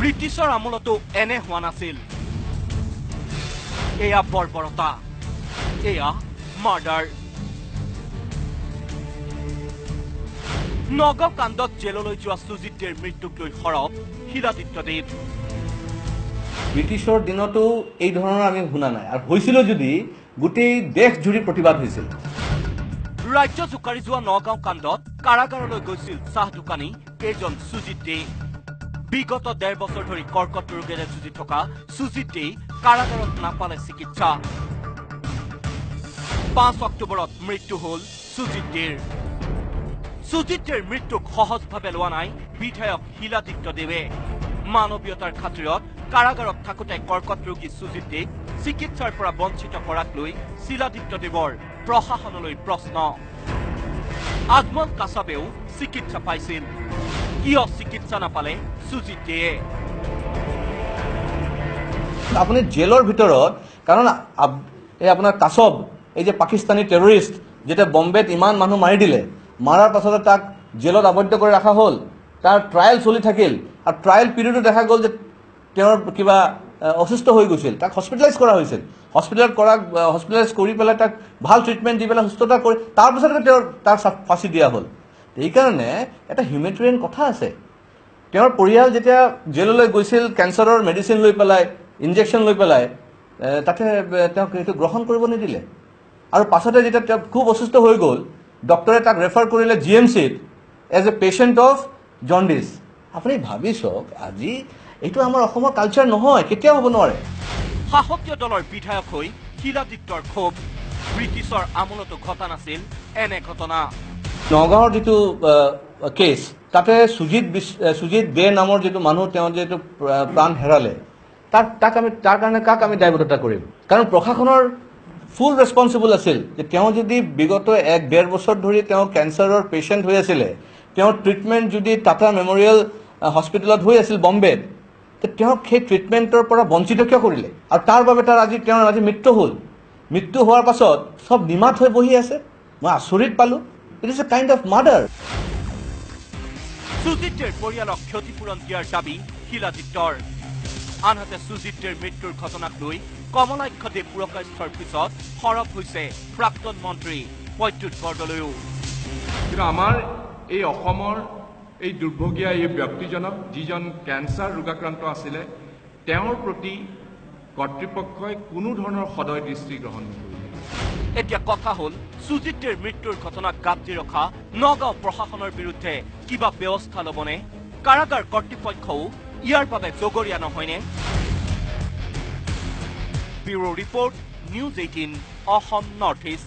ব্ৰিটিছৰ আমোলতো এনে হোৱা নাছিল। এয়া বৰ্বৰতা, এয়া মাৰ্ডাৰ। নগাঁও কাণ্ডত জেললৈ যোৱা সুজিত দেৰ মৃত্যুক লৈ সৰব শিলাদিত্য দেৱ। ব্ৰিটিছৰ দিনতো এই ধৰণৰ আমি শুনা নাই, আৰু হৈছিল যদি গোটেই দেশ জুৰি প্ৰতিবাদ হৈছিল। ৰাজ্য জোকাৰি যোৱা নগাঁও কাণ্ডত কাৰাগাৰলৈ গৈছিল চাহ দোকানী এইজন সুজিত দে। বিগত ১.৫ বছৰ ধৰি কৰ্কট ৰোগেৰে যুঁজি থকা সুজিত দে কাৰাগাৰত নাপালে চিকিৎসা। ৫ অক্টোবৰত মৃত্যু হ'ল সুজিত দেৰ। সুজিত দেৰ মৃত্যুক সহজভাৱে লোৱা নাই বিধায়ক শিলাদিত্য দেৱে। মানৱীয়তাৰ খাতিৰত কাৰাগাৰত থাকোঁতে কৰ্কট ৰোগী সুজিত দেক চিকিৎসাৰ পৰা বঞ্চিত কৰাক লৈ শিলাদিত্য দেৱৰ প্ৰশাসনলৈ প্ৰশ্ন। আজমল কাছাবেও চিকিৎসা পাইছিল, কিয় চিকিৎসা নাপালে সুজিত দেয়ে? আপুনি জেলৰ ভিতৰত, কাৰণ এই আপোনাৰ কাছব, এই যে পাকিস্তানী টেৰৰিষ্ট, যেতিয়া বম্বেত ইমান মানুহ মাৰি দিলে, মাৰাৰ পাছতে তাক জেলত আবদ্ধ কৰি ৰখা হ'ল, তাৰ ট্ৰায়েল চলি থাকিল, আৰু ট্ৰায়েল পিৰিয়ডো দেখা গ'ল যে তেওঁৰ কিবা অসুস্থ হৈ গৈছিল, তাক হস্পিটেলাইজ কৰা হৈছিল। হস্পিটেলাইজ কৰি পেলাই তাক ভাল ট্ৰিটমেণ্ট দি পেলাই সুস্থতা কৰি তাৰপিছতে তেওঁৰ তাক ফাঁচি দিয়া হ'ল। এইকাৰণে এটা হিউমেনিটেৰিয়ান কথা আছে। তেওঁৰ পৰিয়াল যেতিয়া জেললৈ গৈছিল কেঞ্চাৰৰ মেডিচিন লৈ পেলাই, ইনজেকশ্যন লৈ পেলাই, তাতে তেওঁক সেইটো গ্ৰহণ কৰিব নিদিলে। আৰু পাছতে যেতিয়া তেওঁ খুব অসুস্থ হৈ গ'ল, ডক্টৰে তাক ৰেফাৰ কৰিলে জি এম চিত as a patient of jaundice. আপুনি ভাবি চাওক, আজি এইটো আমাৰ অসমৰ কালচাৰ নহয়, কেতিয়াও হ'ব নোৱাৰে। শাসকীয় দলৰ বিধায়ক হৈ শিলাদিত্যৰ ক্ষোভ। ব্ৰিটিছৰ আমোলতো ঘটা নাছিল এনে ঘটনা। নগাঁৱৰ যিটো কেছ, তাতে সুজিত দে নামৰ যিটো মানুহ, তেওঁ যিটো প্ৰাণ হেৰালে, তাক আমি তাৰ কাৰণে কাক আমি দায়বদ্ধতা কৰিম? কাৰণ প্ৰশাসনৰ ফুল ৰেছপনচিবল আছিল যে তেওঁ যদি বিগত ১-১.৫ বছৰ ধৰি তেওঁ কেঞ্চাৰৰ পেচেণ্ট হৈ আছিলে, তেওঁৰ ট্ৰিটমেণ্ট যদি টাটা মেমৰিয়েল হস্পিটেলত হৈ আছিল বম্বেত, তেওঁক সেই ট্ৰিটমেণ্টৰ পৰা বঞ্চিত কিয় কৰিলে? আৰু তাৰ বাবে তাৰ আজি তেওঁৰ আজি মৃত্যু হ'ল। মৃত্যু হোৱাৰ পাছত চব নিমাত হৈ বহি আছে। মই আচৰিত পালোঁ। It is a kind of murder. Sujit দেৰ পৰিয়ালক ক্ষতিপূৰণ দিয়াৰ দাবী শিলাদিত্যৰ। আনহাতে সুজিত দেৰ মৃত্যুৰ ঘটনাক লৈ কমলাক্ষ দেৱ পুৰকায়স্থৰ পিছত সৰব হৈছে প্ৰাক্তন মন্ত্ৰী প্ৰদ্যুৎ বৰদলৈও। কিন্তু আমাৰ এই অসমৰ এই দুৰ্ভগীয়া এই ব্যক্তিজনক, যিজন কেঞ্চাৰ ৰোগাক্ৰান্ত আছিলে, তেওঁৰ প্ৰতি কৰ্তৃপক্ষই কোনো ধৰণৰ সদয় দৃষ্টি গ্ৰহণ নকৰিলে। এতিয়া কথা হ'ল, সুজিত দেৰ মৃত্যুৰ ঘটনাক গাপ দি ৰখা নগাঁও প্ৰশাসনৰ বিৰুদ্ধে কিবা ব্যৱস্থা ল'বনে? কাৰাগাৰ কৰ্তৃপক্ষও ইয়াৰ বাবে জগৰীয়া নহয়নে? Bureau' report, news 18, Assam north east.